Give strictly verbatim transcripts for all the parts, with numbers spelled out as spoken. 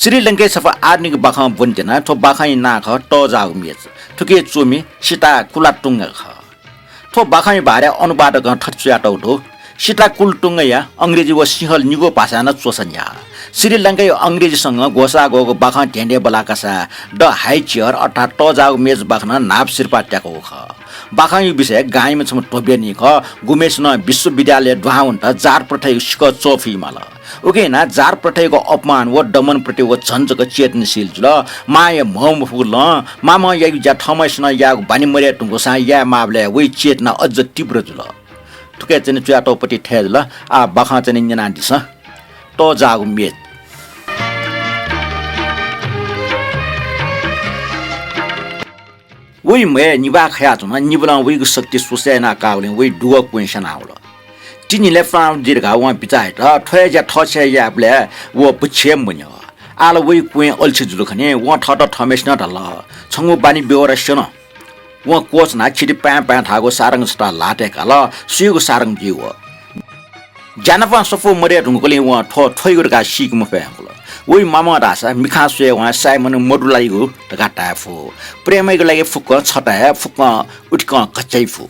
श्रीलंकाय् छपु आधुनिक बाखं ब्वने त्यना। थ्व बाखंया नां खः तःजाःगु मेच। थुकी च्वमि सीता कुलोत्तुंगा खः। थ्व बाखंया बारे अनुवादकं थथे च्वयातःगु दु, सीता कुलोत्तुंगाया अंग्रेजी व सिंहल निगू भाषाय् नं च्वसा न्ह्याः। श्रीलंकाया अंग्रेजी संघं ग्वसाः ग्वःगु बाखं धेंधें बलाकासा The High Chair अर्थात् तःजाःगु मेच बाखनं न्हापा सिरपाः त्याकूगु खः। बाखंया विषय गांयाम्ह छम्ह ध्वब्यनी खः, गुम्हय्सिनं विश्वविद्यालय दुहां वनेत जात प्रथायागु सिकः च्वफुइ माल। उकिं यानाः जात प्रथायागु अपमान व दमन प्रति व झन जक चेतनाशील जुल। मांया म्ह मफुगु लँ, मामं याइगु ज्या थःम्हय्सिनं याःगु बानी मदये धुंकूसां याये माःबलय् वइ चेतना अझ तीव्र जुल। थुकी च्वने च्वयातःगु पति थथे जुल। आः बाखं च्वने न्यनादिसँ। तःजाःगु मेच। वइ म्हय् निभाः खयाच्वन। निभालं वइगु शक्ति सुसें यानाः काःगुलिं वइ दुगः क्वँय् स्यानावल। तिनिले फ्राउन्ड दि धकाः वं बिचाः यात। थ्व हे ज्या थःछेँय् यायेबलय् व बुझ्छे मन्यं। आः ला वइ क्वँय् अल्छी जुल खनी। वं थःत थःम्हय्सिनं धाल, छंगु बानी बेहोर स्यन। वं क्वःछुनाः खिति पाँय् पाँय् थाःगु सारंग छता ल्हातय् काल। सुयागु सारंग जुइ व? ज्यानापं सफू मदये धुंकूगुलिं वं थ्व थ्वइगु धकाः सीके मफयेगु। वइ मामं धाःसा मिखां स्वये वं साइमन मदुलाइगु धकाः धाये फु। प्रेमयागु लागि फुक्कं छता हे, फुक्कं उतिकं घच्याइ फु।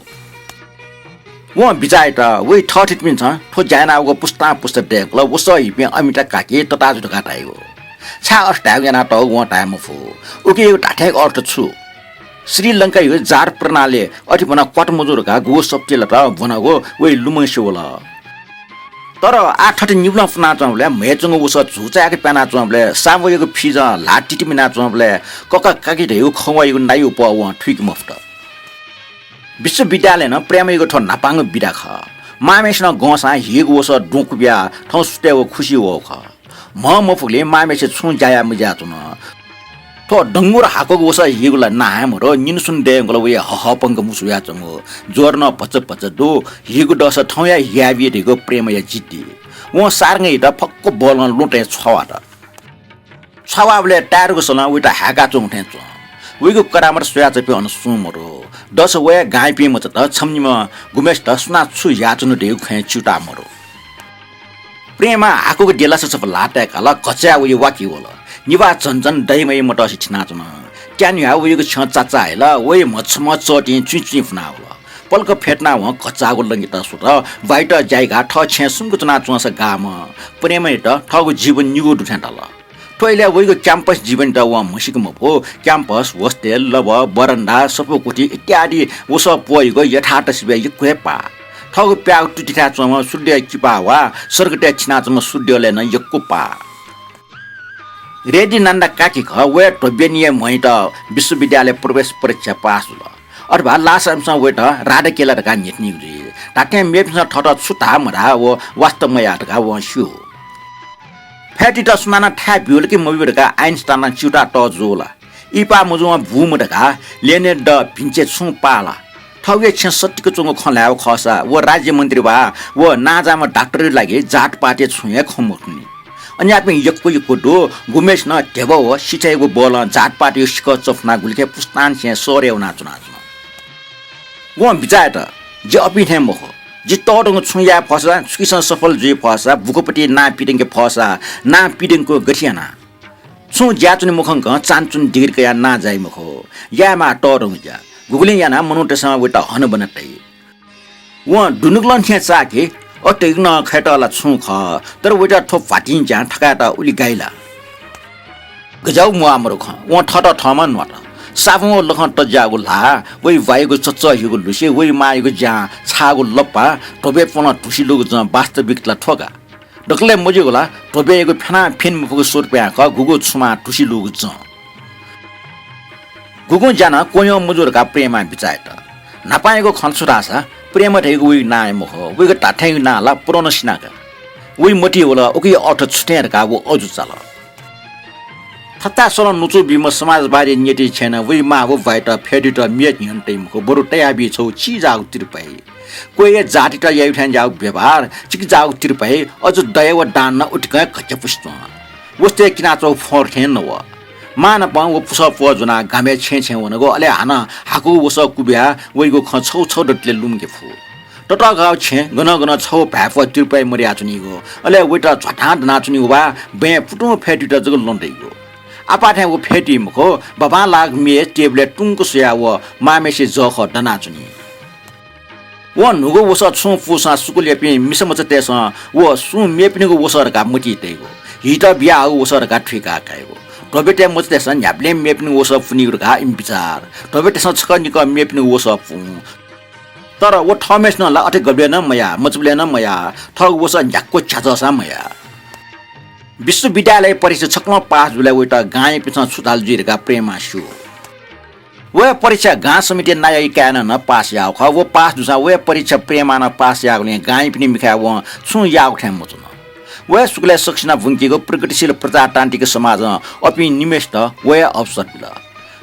वं बिचाः यात, वइ थःथितिपिन्सं थ्व ज्या यानावःगु पुस्तां पुस्ता दयेकल, वसः हीपिं अमिता काकी तताजु धकाः धाइगु। छाय् अथे धायेगु यानातःगु वं धाये मफु। उकियागु धात्थेंगु अर्थ छु? श्रीलंकायागु जात प्रणाली अथे ब्वनाः क्वात मजू धकाः गुगु सफुतिइ लात ब्वनागु वइ लुमंसे वल। तर आः थथे निभालं फ्वनाच्वंबलय्, म्हय् च्वंगु वसः झुचाय्क प्यानाच्वंबलय्, साम्वयागु फिजं ल्हाः तितिमिनाच्वंबलय् कका काकी धयागु खंवःयागु नाय् अप्वः वं थुइके मफुत। विश्वविद्यालयं प्रेमयागु थ्व न्हापांगु बिदा खः। मांम्हय्सिनं गंसां हीगु वसः दुं कुबियाः थौं सुथय् व खुसि वःगु खः। म्ह मफुगुलिं मांम्हय्सित छुं ज्या याये मज्याःच्वन। थ्व डंगुर हाकूगु वसः हीगु ला नां हे मदु, निन्हु स्वन्हु दयेधुंकल वइ हःहःपंक मुसु वयाच्वंगु। ज्वर नं भचा भचा दु। हीगु दःसा थौं हे हियाबी धइगु प्रेमया जिद्दी। वं सारंगयात फक्व बलं लुँतय् छ्वावात। छ्वावाःबलय् ताय्‌धुगु सलं वइत हाय्‌काच्वंगु थें च्वं। वइगु करामत स्वयाच्वंपिं अन सुं मदु। दःसा वया गांयापिं मचात छम्ह निम्हं गुम्हय्सित सुनां छु याःच्वनु धइगु खँय् च्यूताः मदु। प्रेमं हाकूगु दिलासा छपु ल्हातय् काल, घच्याय् वइ वाकि वल। निभाः झन झन दय्‌मय् मतसे थिनाच्वन। त्यान्हुयाः वइगु छ्यं चाचाः हिल, वइ म्हछम्ह चःतिं चुँइचुँइ फुनावल। पलख फ्यतुनाः वं घचाःगु लंगित स्वत, बाइत ज्याइकाः थः छेँय् सुम्क च्वनाच्वंसा गाःम्ह। प्रेमयात थःगु जीवन निगू दु थें धाल। थ्व इलय् वइगु क्याम्पस जीवनयात वं म्हसीके मफु। क्याम्पस, होस्टेल, लबः, बरन्डा, सफू कोठी इत्यादि वसः प्वःयागु यथार्थ सिबय् यक्व हे पाः। थःगु प्याःगु तुतिथाय् च्वंम्ह सूर्य किपा वा सर्गतय् थिनाच्वंम्ह सूर्यलय् नं यक्व पाः। रेड्डी नन्दा काकी खः, वया ध्वब्यनीया म्हयात विश्वविद्यालय प्रवेश परीक्षा पास जुल। अथवा लासामिसं वइत राधा केला धकाः न्ह्यथनीगु जुइ। धात्थें मेपिन्सं थःत छु धाः मधाः व वास्ता मयाः धकाः वं स्यू। फ्यातुइत सुनानं थाय् ब्यूल कि मब्यू धकाः आइन्स्टाइनं च्यूताः तःजू ला? इहिपाः मजूवं बूम्ह धकाः लियोनार्दो दा भिन्सीं छुं पाः ला? थःगु हे छेँ सतिक च्वंगु खँ ल्हायेगु खःसा व राज्यमन्त्री वा व नांजाःम्ह डाक्टरया लागि जातपातया छुं हे खँ मखुनि। अज्याःपिं यक्व यक्व दु, गुम्हय्सिनं ध्यबा व सिथय्‌गु बलं जातपातयागु सिकः चफुनाः गुलिखे पुस्तांनिसें शहरय् वनाच्वनाच्वन। वं बिचाः यात, जि अपिं थें मखु। जि तःधंगु छुं याये फःसा, छुकिसं सफल जुइ फःसा, बुकपति नां पिदंके फःसा, नां पिदंकेगु गथे याना? छुं ज्याचुने मखंकं चानचुन डिग्री कयाः नां जाइ मखु। यायेमाः तःधंगु ज्या। गुगुलिं यानाः मनूतय्‌सं वइत हनाबना तइ। वं दुनुगलं थें चाःकि, अथे नं खयेत ला छुं खः, तर वइत थ्व भ्वातिं ज्यां थकायेत उलि गाइ ला? गज्याःगु म्वाः मदु खँ, वं थःत थःम्हं न्वात। साबुन व लखं तज्याःगु ल्हाः, वइ बायागु चच्चःहिगु लुसि, वइ मांयागु ज्यां छाःगु लप्पा, ध्वबय् प्वलं धुसि लूगु जं वास्तविकता ला थ्व का। दकलय् मज्यूगु ला ध्वबय्‌यागु फ्यानाः फ्यने मफुगु स्वरूपया खः, गुगु छुमां धुसि लूगु जं। गुगुं ज्या नं क्वह्यंगु मजू धकाः प्रेमं बिचाः यात। न्हापांयागु खँ छु धाःसा, प्रेम धइगु वइगु नां हे मखु, वइगु धात्थेंगु नां ला पुरनसिना का। वइ मतिइ वल, उकिया अर्थ छु थें धकाः व अजू चाल। थथासलं नुचु बीम्ह समाजवादी नेतृ छेँनं वइ मां व बायात फ्यातुइत मेच न्ह्यःने तइ मखु, बरु तयाबी छगू चिजाःगु तिर्पाइ। क्वय्‌या जातित याइगु थें ज्याःगु व्यवहार, चिकिजाःगु तिर्पाइ, अझ दया व दान नं उतिकं हे घच्यापुसे च्वं। वसतय् किनाच्वंगु फ्वंर थें नव। मां नाप व पुसः प्वः ज्वनाः गामय् छेँय् छेँय् वनागु, अले हानं हाकूगु वसः कुबियाः वइगु खँ छगू छगू दतले लुमंके फु। ततःगाःगु छेँ गनं गनं छगू भाय्‌प्वः तिरुपाइ मदयाच्वनीगु, अले वइत झ्वातां दनाच्वनीगु वा बँय् पुतुं फ्यतुइत जक ल्वहं दइगु। आपाः थें व फ्यतुइ मखु, बाबांलाःगु मेज टेबुलय् तुंक स्वयाः व मांम्हेसिया जःखः दनाच्वनी। वं न्हूगु वसः छुं पूसां सुकुलयापिं मिसामचातय्‌सं व सुं मेपिनिगु वसः धकाः मतिइ तइगु। हित बियाहःगु वसः धकाः थुइका काइगु। ध्वबय्‌तय् मचातय्‌सं न्ह्याबलें मेपिनिगु वसः पुनीगु धकाः इमि बिचाः। ध्वबय्‌तय्‌सं छकः निकः मेपिनिगु वसः पुं। तर व थःम्हेसिनं ला अथे गबलें नं मयाः, मचाबलें नं मयाः, थःगु वसः न्ह्याक्व झ्याझ्वःसां मयाः। विश्वविद्यालय परीक्षा छकलं पास जुल, वइत गांयापिन्सं छु धाल जुइ धकाः प्रेमां स्यू। व हे परीक्षा गां समितिया नायःया काय्‌नं नं पास याःगु खः। व पास जूसां व हे परीक्षा प्रेमां नं पास याःगुलिं गांयापिनि मिखाय् वं छुं याःगु थें मच्वन। व हे सुकुलय् सकसिनं ब्वंकीगु प्रगतिशील प्रजातान्त्रिक समाजं अपिं निम्हेसित व हे अवसर बिल।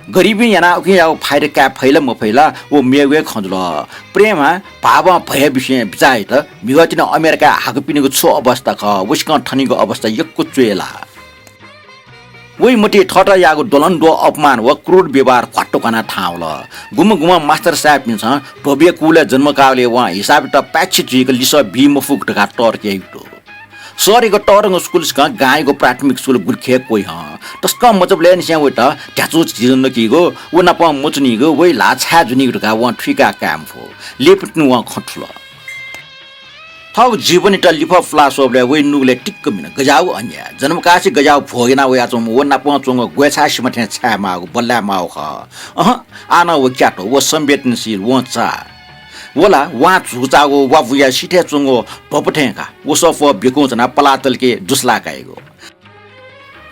गरिबीं यानाः उकियागु फाइदा काये फइ ला मफइ ला, व मेगु हे खँ जुल। प्रेमां भावं भया विषयं बिचाः यात। म्हिगः तिनि अमेरिकाय् हाकःपिनिगु छु अवस्था खः, वसिकं थनिगु अवस्था यक्व च्वय् ला। वइ मतिइ थःत याःगु द्वलंद्वः अपमान व क्रूर व्यवहार घ्वात्तु क्वानाः थाहां वल। गुम्ह गुम्ह मास्तर साहेबपिन्सं ध्वबया कुलय् जन्म काःगुलिं वं हिसाबयात पाय्छि जुइक लिसः बी मफुगु धकाः तःधकय् यात। शहरयागु तःधंगु स्कुलसिकं गांयागु प्राथमिक स्कुल गुलिखे क्वह्यं। तसकं मचाबलय्‌निसें वइत ध्याचु झिझु नकीगु, व नाप मच्वनीगु, वइ ल्हाः छाय् ज्वनीगु धकाः वं थुइका काये मफु। लिपा तिनि वं खँ थुल। थःगु जीवनयात लिफः पुला स्वःबलय् वइ नुगलय् टिक्क मिन। गज्याःगु अन्याय। जन्मकासे गज्याःगु भोग याना वयाच्वंम्ह व नापं च्वंगु ग्वय् छाय् सिमा थें छाये माःगु, बल्लाये माःगु खः। अहँ, आः नं व क्यात, व संवेदनशील, वं चाः। व ला वां झुचाःगु वा बुया सिथय् च्वंगु भ्वप थें का। वसः प्वः बेकुं च्वनाः पलाः तलिके दुसला काइगु।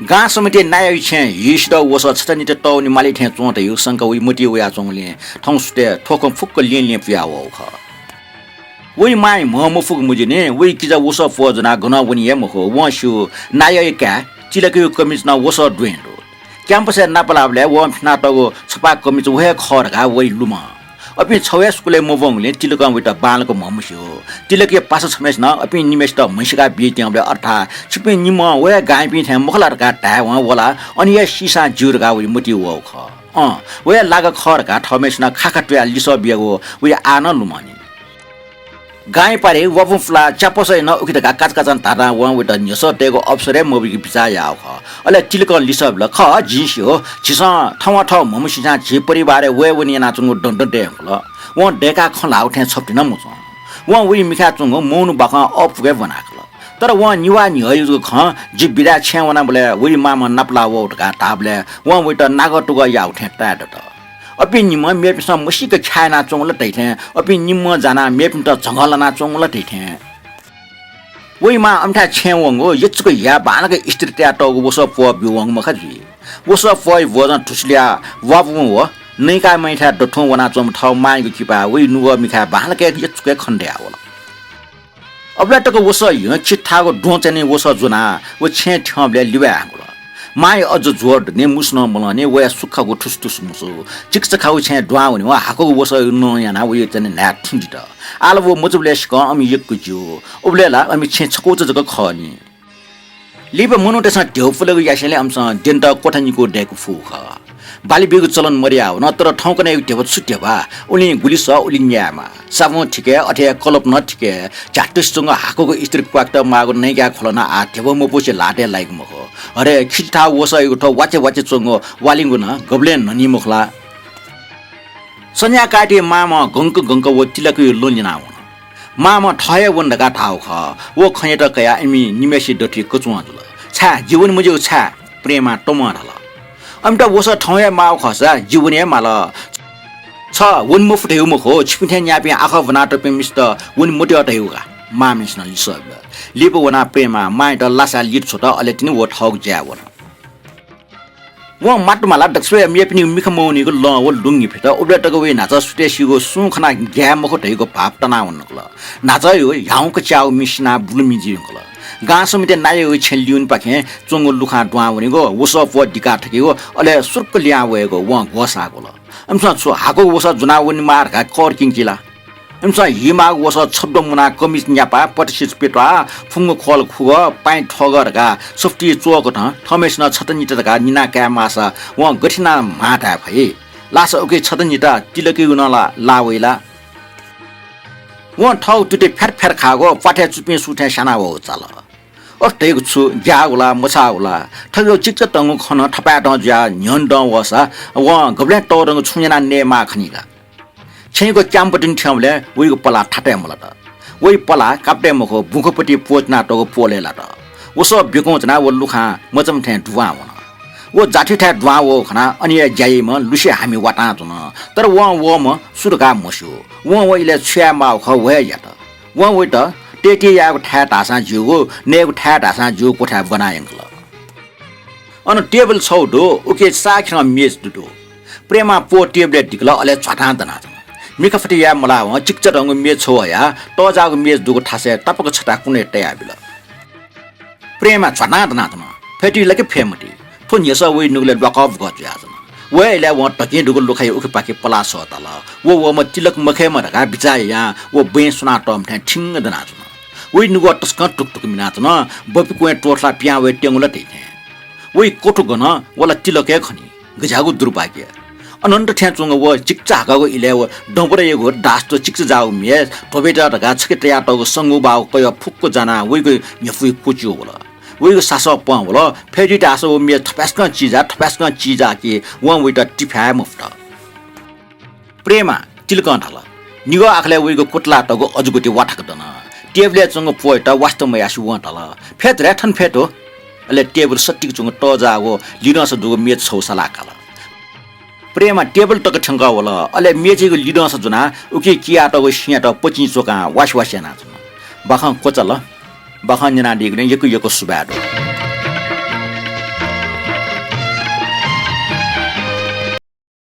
गां समितिया नायःया छेँय् हिसित वसः छता निता तःवने माली थें च्वं धइगु संका वइ मतिइ वयाच्वंगुलिं थौं सुथय् थ्व खँ फुक्क लिं लिं पुया वःगु खः। वइ मांया म्ह मफुगु मजिनि, वइ किजा वसः प्वः ज्वनाः गनं वनी हे मखु। वं स्यू, नायःया काय् तिलकयागु कमिच नं वसः द्वँय् दु। क्याम्पसय् नापलाःबलय् वं फ्यनातःगु छपाः कमिच व हे खः धकाः वइ लुमं। अपिं छगू हे स्कुलय् मब्वंगुलिं तिलकं वइत बांलाक म्हमस्यू। तिलकया पासा छम्हेसिनं अपिं निम्हेसित म्हसीका बीत्यंबलय् अर्थात् छिपिं निम्हं व हे गांयापिं थें मखु ला धकाः धायेवं व ला अन हे सीसां ज्यू धकाः वइ मतिइ वःगु खः। अँ, व हे लागा खः धकाः थःम्हेसिनं खाखा त्वयाः लिसः बियागु वइ आः नं लुमंनि। गांया पारिइ वा बुँ पुलाः च्यापसय् नं उखे धकाः काचाकाचां धाधां वं वइत न्ह्यसः तयेगु अवसर हे मबीके बिचाः याःगु खः। अले तिलकं लिसः बिल, खः, जिं स्यू। झीसं थवं थः म्हमसीसां झी परिवारय् वयेवने यानाच्वंगु दँ दँ दये धुंकल। वं दय्काः खँ ल्हाःगु थें छप्ति नं मच्वं। वं वइ मिखाय् च्वंगु मौन बाखं अःपुक हे ब्वनाकल। तर वं निभाः न्ह्यःया जक खँ, जि बिदाय् छेँय् वनाबलय् वइ मांम्ह नापलाः वःगु धकाः धाःबलय् वं वइत नागः तुगः याःगु थें ताये दत। अपिं निम्हं मेपिन्सं मसीक ख्याः यानाच्वंगु ला धइथें अपिं निम्हं जानाः मेपिन्त झंगः लानाच्वंगु ला धइथें। वइ मां अमिथाय् छेँय् वंगु यचुक ह्याः बांलाक इस्त्री तयातःगु वसः प्वः ब्यूवंगु मखा जुइ। वसः प्वःया भ्वजं धुसुलिया वा बुँ व नैकामैथाय् दथुं वनाच्वंम्ह थः मांयागु किपाय् वइ नुगः मिखाय् बांलाक हे यचुक हे खने दयावल। अबलय् तक वसः ह्यं खित थाःगु द्वहंचय् निं वसः ज्वनाः व छेँय् थ्यंबलय् लिबाय् हाकुल। मांया अज्ज ज्वर दनि, मुसु नं मलंनि, वया सुखागु थुसुथुसु मुसु। चिकिचाखागु छेँय् दुहां वनेवं हाकुगु वसःयागु नं यानाः वया चने न्हाय् थुं दित। आः ला व मचाबलय् सिकं अमि यक्व ज्यू। उबलय् ला अमि छेँ छकूचा जक खः नि। लिपा मनूतय्‌सं ध्यबा पुलेगु यासेंलि अमिसं द्यनेत क्वथा निकू दय्‌कू फुगु खः। बाली बीगु चलन मदयावन, तर थौंकन्हय्‌यागु ध्यबा छु ध्यबा? उलिं गुलि सः, उलिं न्यायेमाः। साबुन थिके, अथे हे कलप नं थिके। झ्यातुसे च्वंगु हाकुगु इस्त्री क्वाकेत माःगु नैकाय् ख्वलं नं आः ध्यबा मपुसे ल्हातय् लाइगु मखु। अरे, खिति थाःगु वसःयागु थ्व वाचे वाचे च्वंगु वालिंगु नं गबलें न्हनी मखु ला? सन्ध्याकाःति मांम्हं गंक गंक व तिलकयागु लँ न्यना वन। मांम्हं थः हे वन धकाः धाःगु खः। व खँयात कयाः इमि निम्हेसिया दथुइ कचुवां जुल। छाय्, जि वने मज्यूगु छाय्? प्रेमां तमं धाल। अमित वसः थौं हे माःगु खःसा जि वने हे माल। छ वने मफु धयागु मखु, छिपिं थें न्याःपिं आखः ब्वनातःपिं मिस्त वने मत्यः धयागु का। मांम्हेसिनं लिसः बिल। लिपा वनाः प्रेमां मांयात लासाय् लित छ्वत, अले तिनि व थःगु ज्याय् वन। वं मातुमाला दक्वसिबय् मेपिनिगु मिखा मवनीगु लँ व लुंगि फित। उबलय् तक वइ न्हाचः सुथय् सीगु सुं खनाः ग्याये मखु धइगु भाव तनावन धुंकल। न्हाचःयागु ह्याउँक च्याःगु मि सिनाः बुलुमि जुइ धुंकल। गां समितिया नायःयागु छेँ लिउनेपाखें च्वंगु लुखां दुहां वनेगु, वसः प्वः दिका थकेगु, अले सुर्क लिहां वयेगु वं ग्वसाः ग्वल। अमिसं छु हाकुगु वसः ज्वनाः वनेमाः धकाः कर क्यंकी ला? इमिसं हीमाःगु वसः छब्द मुनाः कमिच न्यापा, पतिसिच प्यत्वाः, फुंग ख्वल खुगः, पाँय् थगः धकाः सफुतिइ च्वःकथं थःम्हेसिनं छता निता धकाः निना काये माःसा वं गथे यानाः म्हाः धाये फइ? लासा उकी छता निता तिलकयागु नं ला लाः वइ ला? वं थःगु तुति फ्यात फ्यात खाःगु प्वाथय् चुपिं सू थें स्यानावःगु चाल। अथे धइगु छु ज्याःगु ला मछाःगु ला? थःगु चिकिचा तंगु खँ नं थपाय्‌दँ जुयाः न्ह्यःने दं वःसा वं गबलें तःधंगु छुं यानाः नयेमाः खनी का। छेँय्‌गु क्याम्पतिनि थ्यंबलय् वइगु पलाः थातय् मलात। वइ पलाः कापतय् मखु, बुँखुपति प्वःचिनातःगु पोलय् लात। वसः ब्यकुं च्वनाः व लुखां मचाम्ह थें दुहां वन। व जाथुइथाय् दुहां वःगु खनाः अन हे ज्या याइम्ह लुसे हामी वातां च्वन। तर वं वःम्ह सु धकाः मस्यू। वं व इलय् छु याये माःगु खः व हे यात। वं वइत तयेति यायेगु थाय् धाःसां ज्यूगु, नयेगु थाय् धाःसां ज्यूगु क्वथाय् ब्वना यंकल। अन टेबल छगू दु, उकी साःखेरं मेज दुदु। प्रेमां प्वः टेबलय् दिकल, अले झ्वातां दनाच्वन। मिखा फति याये मलावं चिकिचा धंगु मेज छगू हयाः तःजाःगु मेज दुगु थासय् तापाक छता कुनय् तयाबिल। प्रेमा झ्वातां दनाच्वन। फय्‌ति ला कि फय् मति, थ्व न्ह्यसः वइ नुगलय् ल्वाकः बुकः जुयाच्वन। व हे इलय् वं धकिं दुगु लुखाया उखेपाखे पलाः सःताल। व वःम्ह तिलक मखय्‌म्ह धकाः बिचाः यायां व बँय् सुनातःम्ह थें ठिंग दनाच्वन। वइ नुगः तसकं टुकटुक मिनाच्वन, बपिकुँया त्वथला पिहां वये त्यंगु ला धइथें। वइ क्वथु गन, व ला तिलक हे खनी। गज्याःगु दुर्भाग्य। अनन्त थें च्वंगु व चिकिचा हाकःगु इलय् व दँबुरायागु दासत चिकिचा जाःगु मेज ध्वबेत धकाः छखे तयातःगु संगु बाःगु कयः फुक्क जानाः वइगु न्ह्यफुइ क्वच्यू वल। वइगु सासः पं वल। फय्‌ति धाःसा व मेज थपाय्‌सकं चिजा, थपाय्‌सकं चिजा कि वं वइत तिफाय् मफुत। प्रेमा तिलकं धाल। निगः आखलय् वइगु कुतलातःगु अजगुति वाथाक दन। टेबलय् च्वंगु प्वःयात वास्ता मयासें वं धाल, फय् धुलाय् थन फय् धु। अले टेबल सत्तिक च्वंगु तःजाःगु लिधंसा दुगु मेज छगू सलाः काल। प्रेमा टेबल तक थ्यंकः वल। अले मेजयागु लिधंसा ज्वनाः उकी कियातःगु सिँयात पचिं च्वकां वासि वासि यानाच्वन। बाखं क्वचाल। बाखं न्यनादीगुलिं यक्व यक्व सुभाय् दु।